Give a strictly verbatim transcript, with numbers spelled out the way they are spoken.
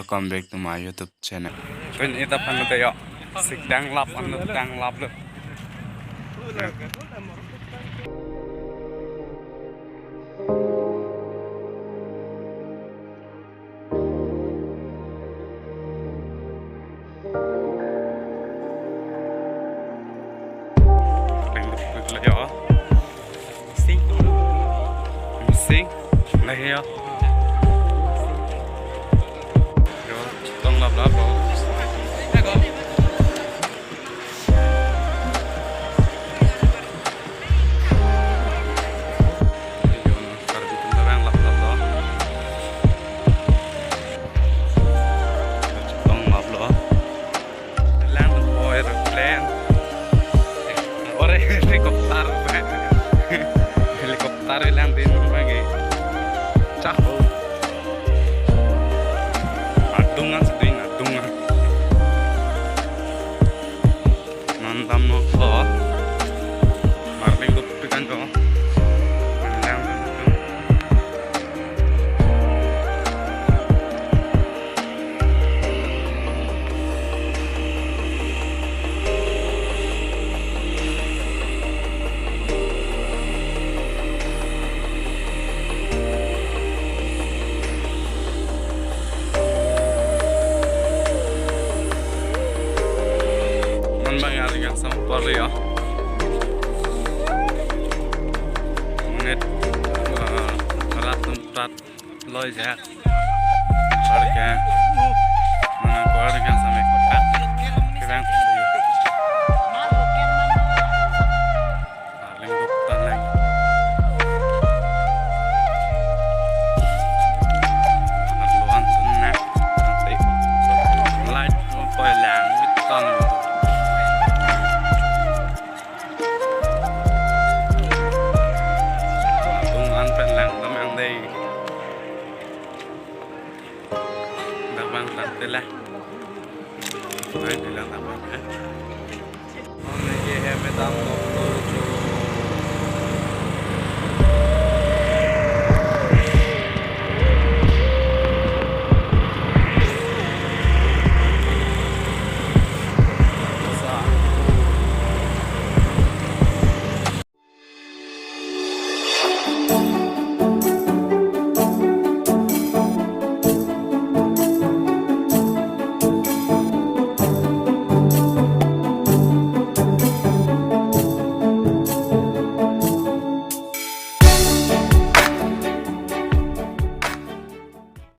Welcome back to my YouTube channel. Pini ta aphan lo yo. Sik danglap, anu danglap lo. Sing. Sing. Lahei yo. Yo, chetong laplap lo. Yo, Karbi atum ta vang laplap lo. Chetong laplo. Lang po aeroplane. Ore helicopter. Helicopter langdun lagi. Chak. Adungan seding, adungan. Non damlo ko. Marling dup pikan ko. Lang. Non bang ari kangsam apor yo. Monit, eh, rat atum rat loi jak. Arke. Mana ko ari kangsam ek. Kevang. Arling dup tan lang. Anak luan sun na. Nanti. Light mo poi lang. Wit tan. Atum an pen lang tam yang dei. Dak bang tak tela. Ai, tela dak bang, eh. Om lagi hem tam.